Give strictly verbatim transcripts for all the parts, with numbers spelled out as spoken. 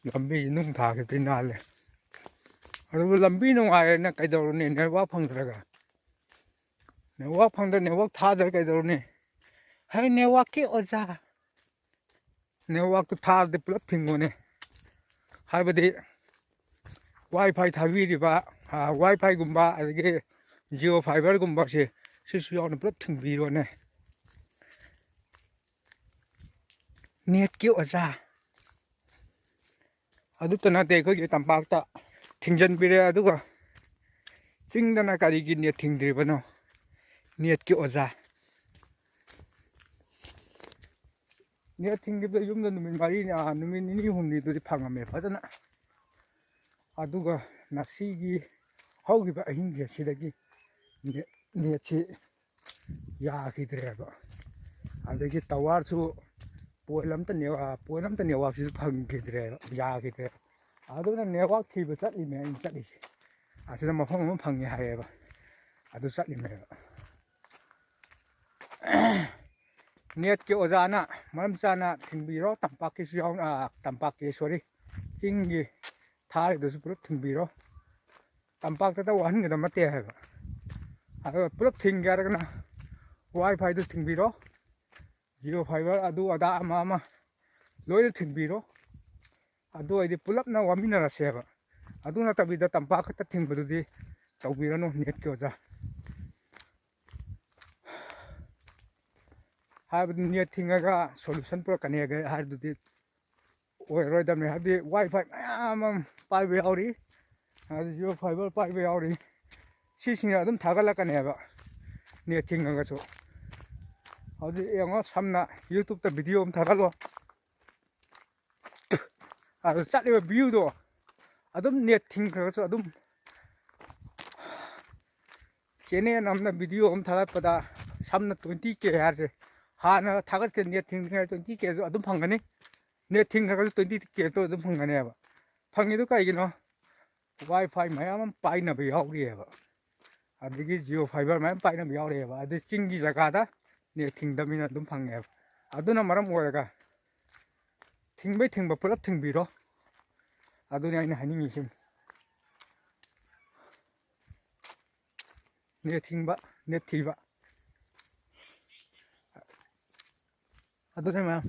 ꯂꯝꯕꯤꯁꯤ ꯅꯨꯡ ꯊꯥꯈꯤꯕꯗꯤ ꯅꯥꯜꯂꯦ꯫ ꯑꯗꯨꯕꯨ ꯂꯝꯕꯤ ꯅꯨꯡꯉꯥꯏꯔꯦꯅ ꯀꯩꯗꯧꯔꯨꯅꯤ? ꯅꯦꯠꯋꯥꯛ ꯐꯪꯗ꯭ꯔꯒ, ꯅꯦꯠꯋꯥꯛ ꯐꯪꯗ꯭ꯔ, ꯅꯦꯠꯋꯥꯛ ꯊꯥꯗ꯭ꯔ ꯀꯩꯗꯧꯔꯨꯅꯤ? ꯍꯩ, ꯅꯦꯠꯋꯥꯛꯀꯤ ꯑꯣꯖꯥ, ꯅꯦꯠꯋꯥꯛꯇꯨ ꯊꯥꯔꯗꯤ ꯄꯨꯂꯞ ꯊꯤꯡꯉꯣꯅꯦ꯫ ꯍꯥꯏꯕꯗꯤ ꯋꯥꯏ ꯐꯥꯏ ꯊꯥꯕꯤꯔꯤꯕ, ꯋꯥꯏ ꯐꯥꯏꯒꯨꯝꯕ, ꯑꯗꯒꯤ ꯖꯤꯑꯣ ꯐꯥꯏꯕꯔꯒꯨꯝꯕꯁꯦ, ꯁꯤꯁꯨ ꯌꯥꯎꯅ ꯄꯨꯂꯞ ꯊꯤꯡꯕꯤꯔꯣꯅꯦ꯫ ꯅꯦꯠꯀꯤ ꯑꯣꯖꯥ꯫ ꯑꯗꯨꯇ ꯅꯠꯇꯦ, ꯑꯩꯈꯣꯏꯒꯤ ꯇꯝꯄꯥꯛꯇ ꯊꯤꯡꯖꯤꯟꯕꯤꯔꯦ, ꯑꯗꯨꯒ ꯆꯤꯡꯗꯅ ꯀꯔꯤꯒꯤ ꯅꯦꯠ ꯊꯤꯡꯗ꯭ꯔꯤꯕꯅꯣ? ꯅꯦꯠꯀꯤ ꯑꯣꯖꯥ꯫ ꯅꯦꯠ ꯊꯤꯡꯈꯤꯕꯗ ꯌꯨꯝꯗ ꯅꯨꯃꯤꯠ ꯃꯔꯤꯅꯤ, ꯑꯥ, ꯅꯨꯃꯤꯠ ꯅꯤꯅꯤ ꯍꯨꯝꯅꯤꯗꯨꯗꯤ ꯐꯪꯉꯝꯃꯦ ꯐꯖꯅ꯫ ꯑꯗꯨꯒ ꯉꯁꯤꯒꯤ ꯍꯧꯈꯤꯕ ꯑꯍꯤꯡꯁꯦ ꯁꯤꯗꯒꯤ ꯅꯦꯠ, ꯅꯦꯠꯁꯤ ꯌꯥꯈꯤꯗ꯭ꯔꯦꯕ꯫ ꯑꯗꯒꯤ ꯇꯋꯥꯔꯁꯨ ꯄꯣꯏꯟ ꯑꯝꯇ ꯅꯦꯠ-, ꯑꯥ, ꯄꯣꯏꯟ ꯑꯝꯇ ꯅꯦꯠꯋꯥꯛꯁꯤꯁꯨ ꯐꯪꯈꯤꯗ꯭ꯔꯦꯕ, ꯌꯥꯈꯤꯗ꯭ꯔꯦꯕ꯫ ꯑꯗꯨꯅ ꯅꯦꯠꯋꯥꯛ ꯊꯤꯕ ꯆꯠꯂꯤꯃꯦ ꯑꯩꯅ ꯆꯠꯂꯤꯁꯦ꯫ ꯑꯁꯤꯗ ꯃꯐꯝ ꯑꯃ ꯐꯪꯉꯦ ꯍꯥꯏꯌꯦꯕ, ꯑꯗꯨ ꯆꯠꯂꯤꯃꯦꯕ꯫ ꯅꯦꯠꯀꯤ ꯑꯣꯖꯥꯅ ꯃꯔꯝ ꯆꯥꯅ ꯊꯤꯡꯕꯤꯔꯣ, ꯇꯝꯄꯥꯛꯀꯤꯁꯨ ꯌꯥꯎꯅ, ꯑꯥ, ꯇꯝꯄꯥꯛꯀꯤ, ꯁꯣꯔꯤ, ꯆꯤꯡꯒꯤ ꯊꯥꯔꯤꯗꯨꯁꯨ ꯄꯨꯂꯞ ꯊꯤꯡꯕꯤꯔꯣ꯫ ꯇꯝꯄꯥꯛꯇꯇ ꯋꯥꯍꯟꯒꯗꯕ ꯅꯠꯇꯦ ꯍꯥꯏꯕ꯫ ꯑꯗꯨꯒ ꯄꯨꯂꯞ ꯊꯤꯡꯒꯦ ꯍꯥꯏꯔꯒꯅ ꯋꯥꯏ ꯐꯥꯏꯗꯨ ꯊꯤꯡꯕꯤꯔꯣ, ꯖꯤꯑꯣ ꯐꯥꯏꯕꯔ ꯑꯗꯨ ꯑꯗꯥ ꯑꯃ ꯑꯃ ꯂꯣꯏꯅ ꯊꯤꯡꯕꯤꯔꯣ꯫ ꯑꯗꯨ ꯑꯣꯏꯔꯗꯤ ꯄꯨꯂꯞꯅ ꯋꯥꯃꯤꯟꯅꯔꯁꯦꯕ꯫ ꯑꯗꯨ ꯅꯠꯇꯕꯤꯗ ꯇꯝꯄꯥꯛ ꯈꯛꯇ ꯊꯤꯡꯕꯗꯨꯗꯤ ꯇꯧꯕꯤꯔꯅꯨ ꯅꯦꯠꯀꯤ ꯑꯣꯖꯥ꯫ ꯍꯥꯏꯕꯗꯤ ꯅꯦꯠ ꯊꯤꯡꯉꯒ ꯁꯣꯂꯨꯁꯟ ꯄꯨꯔꯛꯀꯅꯤ ꯍꯥꯏꯗꯨꯗꯤ ꯑꯣꯏꯔꯔꯣꯏꯗꯕꯅꯤ꯫ ꯍꯥꯏꯕꯗꯤ ꯋꯥꯏ ꯐꯥꯏ ꯃꯌꯥꯝ ꯑꯃ ꯄꯥꯏꯕ ꯌꯥꯎꯔꯤ, ꯑꯗꯨ ꯖꯤꯑꯣ ꯐꯥꯏꯕꯔ ꯄꯥꯏꯕ ꯌꯥꯎꯔꯤ꯫ ꯁꯤꯁꯤꯡꯅ ꯑꯗꯨꯝ ꯊꯥꯒꯠꯂꯛꯀꯅꯦꯕ ꯅꯦꯠ ꯊꯤꯡꯉꯒꯁꯨ꯫ ꯍꯧꯖꯤꯛ ꯌꯦꯡꯉꯣ, ꯁꯝꯅ ꯌꯨꯇ꯭ꯌꯨꯕꯇ ꯚꯤꯗꯤꯑꯣ ꯑꯃ ꯊꯥꯒꯠꯂꯣ, ꯑꯗꯨ ꯆꯠꯂꯤꯕ ꯚ꯭ꯌꯨꯗꯣ ꯑꯗꯨꯝ ꯅꯦꯠ ꯊꯤꯡꯈ꯭ꯔꯒꯁꯨ ꯑꯗꯨꯝ ꯆꯦꯅꯦꯜ ꯑꯃꯅ ꯚꯤꯗꯤꯑꯣ ꯑꯃ ꯊꯥꯒꯠꯄꯗ ꯁꯝꯅ ꯇ꯭ꯋꯦꯟꯇꯤ ꯀꯦ ꯍꯥꯏꯔꯁꯦ, ꯍꯥꯟꯅ ꯊꯥꯒꯠꯈꯤꯕ ꯅꯦꯠ ꯊꯤꯡꯗ꯭ꯔꯤꯉꯩ ꯇ꯭ꯋꯦꯟꯇꯤ ꯀꯦꯁꯨ ꯑꯗꯨꯝ ꯐꯪꯒꯅꯤ, ꯅꯦꯠ ꯊꯤꯡꯈ꯭ꯔꯒꯁꯨ ꯇ꯭ꯋꯦꯟꯇꯤ ꯀꯦꯗꯣ ꯑꯗꯨꯝ ꯐꯪꯒꯅꯦꯕ꯫ ꯐꯪꯉꯤꯗꯣ ꯀꯩꯒꯤꯅꯣ? ꯋꯥꯏ ꯐꯥꯏ ꯃꯌꯥꯝ ꯑꯃ ꯄꯥꯏꯅꯕ ꯌꯥꯎꯔꯤꯑꯕ, ꯑꯗꯒꯤ ꯖꯤꯑꯣ ꯐꯥꯏꯕꯔ ꯃꯌꯥꯝ ꯄꯥꯏꯅꯕ ꯌꯥꯎꯔꯤꯑꯕ꯫ ꯑꯗꯨ ꯆꯤꯡꯒꯤ ꯖꯒꯥꯗ ꯅꯦꯠ ꯊꯤꯡꯗꯕꯅꯤꯅ ꯑꯗꯨꯝ ꯐꯪꯉꯦꯕ꯫ ꯑꯗꯨꯅ ꯃꯔꯝ ꯑꯣꯏꯔꯒ ꯊꯤꯡꯕꯩ ꯊꯤꯡꯕ ꯄꯨꯂꯞ ꯊꯤꯡꯕꯤꯔꯣ꯫ ꯑꯗꯨꯅꯤ ꯑꯩꯅ ꯍꯥꯏꯅꯤꯡꯉꯤꯁꯤ꯫ ꯅꯦꯠ ꯊꯤꯡꯕ, ꯅꯦꯠ ꯊꯤꯕ꯫ ꯑꯗꯨꯅꯦ ꯃꯌꯥꯝ꯫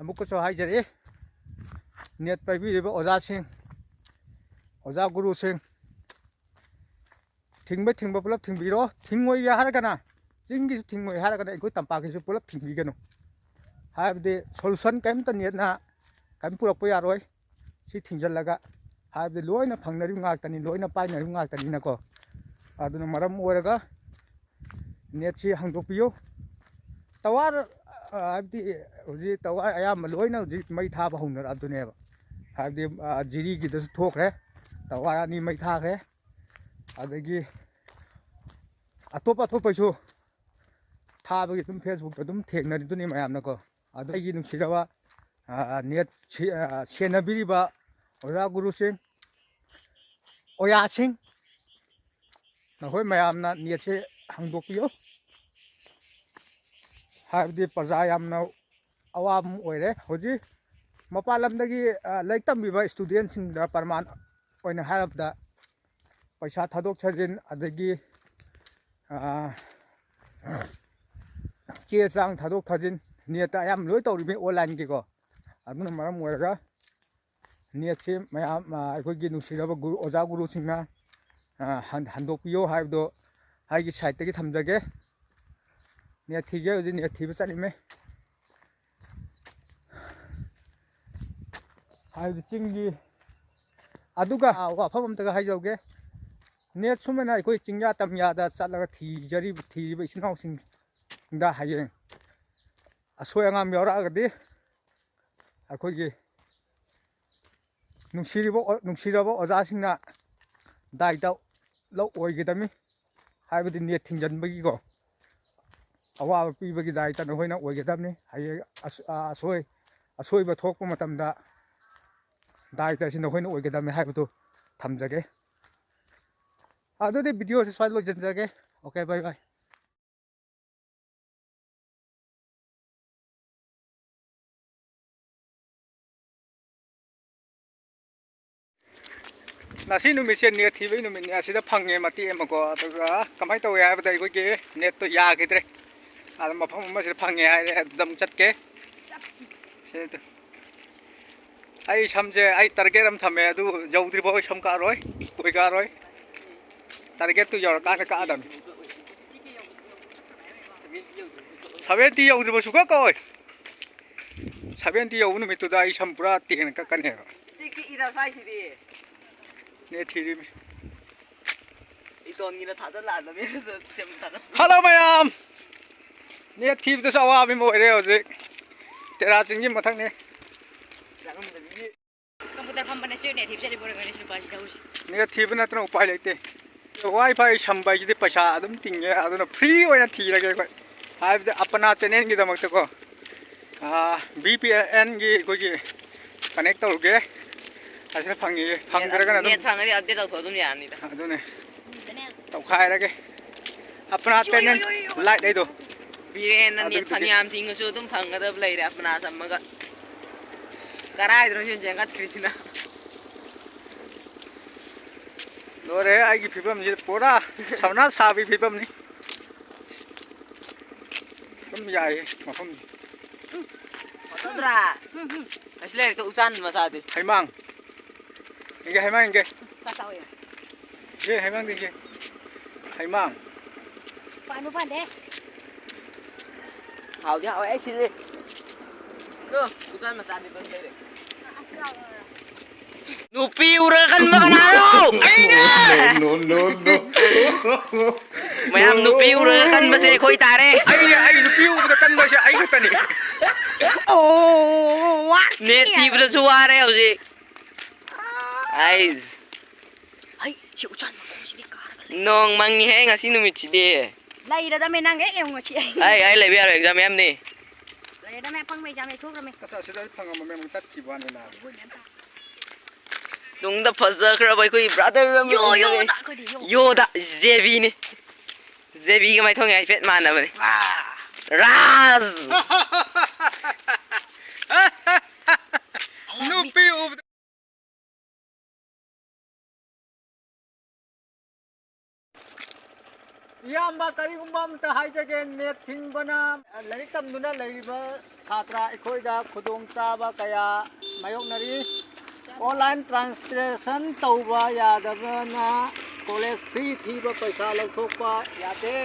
ꯑꯃꯨꯛꯀꯁꯨ ꯍꯥꯏꯖꯔꯤ, ꯅꯦꯠ ꯄꯥꯏꯕꯤꯔꯤꯕ ꯑꯣꯖꯥꯁꯤꯡ, ꯑꯣꯖꯥ ꯒꯨꯔꯨꯁꯤꯡ, ꯊꯤꯡꯕ ꯊꯤꯡꯕ ꯄꯨꯂꯞ ꯊꯤꯡꯕꯤꯔꯣ꯫ ꯊꯤꯡꯉꯣꯏꯒꯦ ꯍꯥꯏꯔꯒꯅ, ꯆꯤꯡꯒꯤꯁꯨ ꯊꯤꯡꯉꯣꯏ ꯍꯥꯏꯔꯒꯅ ꯑꯩꯈꯣꯏ ꯇꯝꯄꯥꯛꯀꯤꯁꯨ ꯄꯨꯂꯞ ꯊꯤꯡꯕꯤꯒꯅꯨ꯫ ꯍꯥꯏꯕꯗꯤ solution ꯀꯔꯤꯝꯇ ꯅꯦꯠꯅ ꯀꯔꯤꯝ ꯄꯨꯔꯛꯄ ꯌꯥꯔꯣꯏ꯫ ꯁꯤ ꯊꯤꯡꯖꯤꯜꯂꯒ, ꯍꯥꯏꯕꯗꯤ ꯂꯣꯏꯅ ꯐꯪꯅꯔꯤꯕ ꯉꯥꯛꯇꯅꯤ, ꯂꯣꯏꯅ ꯄꯥꯏꯅꯔꯤꯕ ꯉꯥꯛꯇꯅꯤꯅꯀꯣ꯫ ꯑꯗꯨꯅ ꯃꯔꯝ ꯑꯣꯏꯔꯒ ꯅꯦꯠꯁꯤ ꯍꯥꯡꯗꯣꯛꯄꯤꯌꯨ꯫ ꯇꯋꯥꯔ, ꯑ, ꯍꯥꯏꯕꯗꯤ ꯍꯧꯖꯤꯛ ꯇꯋꯥꯔ ꯑꯌꯥꯝꯕ ꯂꯣꯏꯅ ꯍꯧꯖꯤꯛ ꯃꯩ ꯊꯥꯕ ꯍꯧꯅꯔꯛꯑꯕꯗꯨꯅꯦꯕ꯫ ꯍꯥꯏꯕꯗꯤ, ꯑ, ꯖꯤꯔꯤꯒꯤꯗꯁꯨ ꯊꯣꯛꯈ꯭ꯔꯦ, ꯇꯋꯥꯔ ꯑꯅꯤ ꯃꯩ ꯊꯥꯈ꯭ꯔꯦ꯫ ꯑꯗꯒꯤ ꯑꯇꯣꯞ ꯑꯇꯣꯞꯄꯁꯨ ꯊꯥꯕꯒꯤ ꯑꯗꯨꯝ Facebookꯇ ꯑꯗꯨꯝ ꯊꯦꯡꯅꯔꯤꯗꯨꯅꯤ ꯃꯌꯥꯝꯅꯀꯣ꯫ ꯑꯗꯣ ꯑꯩꯒꯤ ꯅꯨꯡꯁꯤꯔꯕ, ꯑ, ꯅꯦꯠ ꯁꯤ-, ꯑ, ꯁꯦꯟꯅꯕꯤꯔꯤꯕ ꯑꯣꯖꯥ ꯒꯨꯔꯨꯁꯤꯡ, ꯑꯣꯖꯥꯁꯤꯡ, ꯅꯈꯣꯏ ꯃꯌꯥꯝꯅ ꯅꯦꯠꯁꯦ ꯍꯥꯡꯗꯣꯛꯄꯤꯌꯨ꯫ ꯍꯥꯏꯕꯗꯤ ꯄ꯭ꯔꯖꯥ ꯌꯥꯝꯅ ꯑꯋꯥꯕ ꯑꯃ ꯑꯣꯏꯔꯦ꯫ ꯍꯧꯖꯤꯛ ꯃꯄꯥꯟ ꯂꯝꯗꯒꯤ, ꯑ, ꯂꯥꯏꯔꯤꯛ ꯇꯝꯕꯤꯕ studentꯁꯤꯡꯗ ꯄ꯭ꯔꯃꯥꯟ ꯑꯣꯏꯅ ꯍꯥꯏꯔꯕꯗ, ꯄꯩꯁꯥ ꯊꯥꯗꯣꯛ ꯊꯥꯖꯤꯟ, ꯑꯗꯒꯤ, ꯑ, ꯆꯦ ꯆꯥꯡ ꯊꯥꯗꯣꯛ ꯊꯥꯖꯤꯟ, ꯅꯦꯠꯇ ꯑꯌꯥꯝꯕ ꯂꯣꯏ ꯇꯧꯔꯤꯕꯅꯤ onlineꯒꯤꯀꯣ꯫ ꯑꯗꯨꯅ ꯃꯔꯝ ꯑꯣꯏꯔꯒ ꯅꯦꯠꯁꯤ ꯃꯌꯥꯝ, ꯑ, ꯑꯩꯈꯣꯏꯒꯤ ꯅꯨꯡꯁꯤꯔꯕ ꯒꯨꯔꯨ, ꯑꯣꯖꯥ ꯒꯨꯔꯨꯁꯤꯡꯅ, ꯑ, ꯍꯟ-, ꯍꯟꯗꯣꯛꯄꯤꯌꯣ ꯍꯥꯏꯕꯗꯣ ꯑꯩꯒꯤ sideꯇꯒꯤ ꯊꯝꯖꯒꯦ꯫ ꯅꯦꯠ ꯊꯤꯒꯦ ꯍꯧꯖꯤꯛ ꯅꯦꯠ ꯊꯤꯕ ꯆꯠꯂꯤꯃꯦ꯫ ꯍꯥꯏꯕꯗꯤ ꯆꯤꯡꯒꯤ, ꯑꯗꯨꯒ, ꯑ, ꯋꯥꯐꯝ ꯑꯝꯇꯒ ꯍꯥꯏꯖꯍꯧꯒꯦ꯫ ꯅꯦꯠ ꯁꯨꯃꯥꯏꯅ ꯑꯩꯈꯣꯏ ꯆꯤꯡꯌꯥ ꯇꯝꯌꯥꯗ ꯆꯠꯂꯒ ꯊꯤꯖꯔꯤꯕ, ꯊꯤꯔꯤꯕ ꯏꯆꯤꯟ ꯏꯅꯥꯎꯁꯤꯡꯗ ꯍꯌꯦꯡ ꯑꯁꯣꯏ ꯑꯉꯥꯝ ꯌꯥꯎꯔꯛꯑꯒꯗꯤ ꯑꯩꯈꯣꯏꯒꯤ ꯅꯨꯡꯁꯤꯔꯤꯕ ꯑꯣ-, ꯅꯨꯡꯁꯤꯔꯕ ꯑꯣꯖꯥꯁꯤꯡꯅ ꯗꯥꯏꯇ ꯂꯧ ꯑꯣꯏꯒꯗꯕꯅꯤ꯫ ꯍꯥꯏꯕꯗꯤ ꯅꯦꯠ ꯊꯤꯡꯖꯤꯟꯕꯒꯤꯀꯣ ꯑꯋꯥꯕ ꯄꯤꯕꯒꯤ ꯗꯥꯏꯇ ꯅꯈꯣꯏꯅ ꯑꯣꯏꯒꯗꯕꯅꯤ꯫ ꯍꯌꯦꯡ ꯑꯁ-, ꯑ, ꯑꯁꯣꯏ-, ꯑꯁꯣꯏꯕ ꯊꯣꯛꯄ ꯃꯇꯝꯗ ꯗꯥꯏꯇ ꯑꯁꯤ ꯅꯈꯣꯏꯅ ꯑꯣꯏꯒꯗꯕꯅꯤ ꯍꯥꯏꯕꯗꯨ ꯊꯝꯖꯒꯦ꯫ ꯑꯗꯨꯗꯤ videoꯁꯤ ꯁ꯭ꯋꯥꯏꯗ ꯂꯣꯏꯁꯤꯟꯖꯔꯒꯦ꯫ Okay, bye bye꯫ ꯉꯁꯤ ꯅꯨꯃꯤꯠꯁꯦ ꯅꯦꯠ ꯊꯤꯕꯒꯤ ꯅꯨꯃꯤꯠꯅꯦ꯫ ꯑꯁꯤꯗ ꯐꯪꯉꯦ ꯃꯇꯦꯛ ꯑꯃꯀꯣ꯫ ꯑꯗꯨꯒ ꯀꯃꯥꯏꯅ ꯇꯧꯏ ꯍꯥꯏꯕꯗ, ꯑꯩꯈꯣꯏꯒꯤ ꯅꯦꯠꯇꯣ ꯌꯥꯈꯤꯗ꯭ꯔꯦ꯫ ꯑꯗ ꯃꯐꯝ ꯑꯃꯁꯤꯗ ꯐꯪꯉꯦ ꯍꯥꯏꯔꯦ, ꯑꯗꯨꯗ ꯑꯃꯨꯛ ꯆꯠꯀꯦ꯫ ꯁꯤ ꯅꯠꯇꯦ꯫ ꯑꯩ ꯁꯝꯁꯦ ꯑꯩ ꯇꯥꯔꯒꯦꯠ ꯑꯃ ꯊꯝꯃꯦ, ꯑꯗꯨ ꯌꯧꯗ꯭ꯔꯤꯐꯥꯎ ꯑꯩ ꯁꯝ ꯀꯛꯑꯔꯣꯏ, ꯀꯣꯏ ꯀꯛꯑꯔꯣꯏ꯫ ꯇꯥꯔꯒꯦꯠꯇꯨ ꯌꯧꯔꯀꯥꯟꯗ ꯀꯛꯑꯗꯕꯅꯤ꯫ ꯁꯚꯦꯟꯇꯤ ꯌꯧꯗ꯭ꯔꯤꯐꯥꯎ ꯁꯨꯀꯛ ꯀꯛꯑꯣꯏ꯫ ꯁꯚꯦꯟꯇꯤ ꯌꯧꯕ ꯅꯨꯃꯤꯠꯇꯨꯗ ꯑꯩ ꯁꯝ ꯄꯨꯔꯥ ꯇꯦꯟꯅ ꯀꯛꯀꯅꯦꯕ꯫ ꯁꯤ ꯀꯛꯏꯔ ꯁ꯭ꯋꯥꯏꯁꯤꯗꯤ? ꯅꯦꯠ ꯊꯤꯔꯤꯃꯤ꯫ ꯏꯇꯣꯟꯒꯤꯅ ꯊꯥꯖꯜꯂꯛꯑꯗꯕꯅꯤ ꯑꯗꯨꯗ ꯁꯦꯝ ꯊꯥꯖꯜ- ꯍꯜꯂꯣ ꯃꯌꯥꯝ! ꯅꯦꯠ ꯊꯤꯕꯗꯁꯨ ꯑꯋꯥꯕ ꯑꯃ ꯑꯣꯏꯔꯦ ꯍꯧꯖꯤꯛ꯫ ꯇꯦꯔꯥ ꯆꯤꯡꯒꯤ ꯃꯊꯛꯅꯤ꯫ ꯆꯪꯉꯝꯗꯕꯤꯒꯤ꯫ ꯀꯝꯄ꯭ꯌꯨꯇꯔ ꯐꯝꯕꯅꯦ ꯁꯤ ꯅꯦꯠ ꯊꯤꯕ ꯆꯠꯂꯤꯕꯣ ꯉꯁꯤ ꯅꯨꯄꯥꯁꯤ ꯊꯕꯛꯁꯦ꯫ ꯅꯦꯠ ꯊꯤꯕ ꯅꯠꯇꯅ ꯎꯄꯥꯏ ꯂꯩꯇꯦ꯫ ꯋꯥꯏ ꯐꯥꯏ ꯁꯝꯕ ꯍꯥꯏꯁꯤꯗꯤ ꯄꯩꯁꯥ ꯑꯗꯨꯝ ꯇꯤꯡꯉꯦ, ꯑꯗꯨꯅ ꯐ꯭ꯔꯤ ꯑꯣꯏꯅ ꯊꯤꯔꯒꯦ ꯑꯩꯈꯣꯏ꯫ ꯍꯥꯏꯕꯗꯤ ꯑꯄꯅꯥ ꯆꯦꯅꯦꯜꯒꯤꯗꯃꯛꯇꯀꯣ꯫ ꯚꯤ ꯄꯤ ꯑꯦꯟꯒꯤ ꯑꯩꯈꯣꯏꯒꯤ ꯀꯅꯦꯛ ꯇꯧꯔꯨꯒꯦ꯫ ꯑꯁꯤꯗ ꯐꯪꯉꯤ, ꯐꯪꯗ꯭ꯔꯒꯅ ꯑꯗꯨꯝ꯫ ꯅꯦꯠ ꯐꯪꯉꯗꯤ ꯑꯞꯗꯦꯠ ꯇꯧꯊꯣꯛꯑ ꯑꯗꯨꯝ ꯌꯥꯔꯅꯤꯗ꯫ ꯑꯗꯨꯅꯦ꯫ ꯇꯧꯈꯥꯏꯔꯒꯦ꯫ ꯑꯄꯅꯥ ꯆꯦꯅꯦꯜ ꯂꯥꯏꯠ ꯍꯥꯏꯗꯣ꯫ ꯕꯤꯔꯦꯟꯅ ꯅꯦꯠ ꯑꯗꯨꯒꯤꯗꯨꯒꯤ꯫ ꯐꯅꯌꯥꯝ ꯊꯤꯡꯉꯁꯨ ꯑꯗꯨꯝ ꯐꯪꯒꯗꯕ ꯂꯩꯔꯦ ꯑꯄꯅꯥ ꯆꯝꯃꯒ꯫ ꯀꯔꯥꯏꯗꯅꯣ ꯁꯤꯅ ꯆꯦꯟꯈꯠꯈ꯭ꯔꯤꯁꯤꯅ? ꯂꯣꯏꯔꯦ, ꯑꯩꯒꯤ ꯐꯤꯕꯝꯁꯤꯗ ꯄꯨꯔꯥ ꯁꯅꯥ ꯁꯥꯕꯤ ꯐꯤꯕꯝꯅꯤ꯫ ꯑꯗꯨꯝ ꯌꯥꯏꯌꯦ ꯃꯐꯝꯁꯦ꯫ ꯐꯖꯗ꯭ꯔꯥ? ꯑꯁꯤ ꯂꯩꯔꯦ ꯎꯆꯥꯟ ꯃꯆꯥꯗꯤ꯫ ꯍꯩꯃꯥꯡ꯫ ꯏꯪꯒꯦ, ꯍꯩꯃꯥꯡ ꯏꯪꯒꯦ꯫ ꯆꯥ ꯆꯥꯎ ꯌꯥ꯫ ꯁꯤ ꯍꯩꯃꯥꯡꯗꯤ ꯁꯤ꯫ ꯍꯩꯃꯥꯡ꯫ ꯄꯥꯟꯕ ꯄꯥꯟꯗꯦ꯫ ꯍꯥꯎꯗꯤ ꯍꯥꯎꯋꯦ, ꯑꯩ ꯁꯤꯜꯂꯤ꯫ ꯑꯗꯣ, ꯎꯆꯥꯟ ꯃꯆꯥꯗꯤ ꯂꯣꯏ ꯂꯩꯔꯦ꯫ ꯅꯨꯄꯤ ꯎꯔꯒ ꯀꯟꯕ ꯀꯅꯥꯅꯣ? ꯑꯩꯅꯦ! No, no, no, no. ꯃꯌꯥꯝ ꯅꯨꯄꯤ ꯎꯔꯒ ꯀꯟꯕꯁꯦ ꯑꯩꯈꯣꯏ ꯇꯥꯔꯦ꯫ ꯑꯩꯅꯦ, ꯑꯩ ꯅꯨꯄꯤ ꯎꯕꯗ ꯀꯟꯕꯁꯦ ꯑꯩ ꯈꯛꯇꯅꯤ꯫ ꯑꯣ, ꯋꯥ! ꯅꯦꯠ ꯊꯤꯕꯗꯁꯨ ꯋꯥꯔꯦ ꯍꯧꯖꯤꯛ꯫ ꯑꯩꯁ꯫ ꯍꯩ, ꯁꯤ ꯎꯆꯥꯟ ꯃꯈꯣꯡꯁꯤꯗꯤ ꯀꯥꯔꯒ ꯂꯩ꯫ ꯅꯣꯡ ꯃꯪꯉꯤꯍꯦ ꯉꯁꯤ ꯅꯨꯃꯤꯠꯁꯤꯗꯤ꯫ ꯂꯩꯔꯗꯝꯃꯦ ꯅꯪ ꯍꯦꯛ ꯌꯦꯡꯉꯨ ꯉꯁꯤ ꯑꯩ꯫ ꯑꯩ, ꯑꯩ ꯂꯩꯕ ꯌꯥꯔꯣꯏ, ꯑꯦꯛꯖꯥꯝ ꯃꯌꯥꯝꯅꯤ꯫ ꯂꯩꯔꯗꯝꯃꯦ ꯑꯄꯪꯕ ꯑꯦꯛꯖꯥꯝ ꯌꯩꯊꯣꯛꯈ꯭ꯔꯃꯦ꯫ ꯑꯁ, ꯑꯁꯤꯗ ꯑꯩ ꯐꯪꯉꯝꯕ ꯃꯌꯥꯝ ꯇꯠꯈꯤꯕ ꯋꯥꯅꯤ ꯅꯥꯕ꯫ ꯇꯨꯡꯗ ꯐꯖꯈ꯭ꯔꯕ ꯑꯩꯈꯣꯏ ꯕ꯭ꯔꯥꯗꯔ ꯑꯃ ꯌꯣ, ꯂꯩꯔꯦ꯫ ꯌꯣꯗ ꯑꯩꯈꯣꯏꯗꯤ ꯌꯣ꯫ ꯌꯣꯗ, ꯖꯦꯕꯤꯅꯤ꯫ ꯖꯦꯕꯤꯒ ꯃꯥꯏꯊꯣꯡ ꯍꯥꯏꯐꯦꯠ ꯃꯥꯟꯅꯕꯅꯤ꯫ ꯋꯥ꯫ ꯔꯥꯖ! ꯅꯨꯄꯤ ꯎꯕꯗ ꯑꯌꯥꯝꯕ ꯀꯔꯤꯒꯨꯝꯕ ꯑꯝꯇ ꯍꯥꯏꯖꯒꯦ, ꯅꯦꯠ ꯊꯤꯡꯕꯅ ꯂꯥꯏꯔꯤꯛ ꯇꯝꯗꯨꯅ ꯂꯩꯔꯤꯕ ꯁꯥꯇ꯭ꯔ ꯑꯩꯈꯣꯏꯗ ꯈꯨꯗꯣꯡꯆꯥꯕ ꯀꯌꯥ ꯃꯥꯌꯣꯛꯅꯔꯤ꯫ ꯑꯣꯟꯂꯥꯏꯟ ꯇ꯭ꯔꯥꯟꯁꯂꯦꯁꯟ ꯇꯧꯕ ꯌꯥꯗꯕꯅ ꯀꯣꯂꯦꯖ ꯐꯤ ꯊꯤꯕ ꯄꯩꯁꯥ ꯂꯧꯊꯣꯛꯄ ꯌꯥꯗꯦ꯫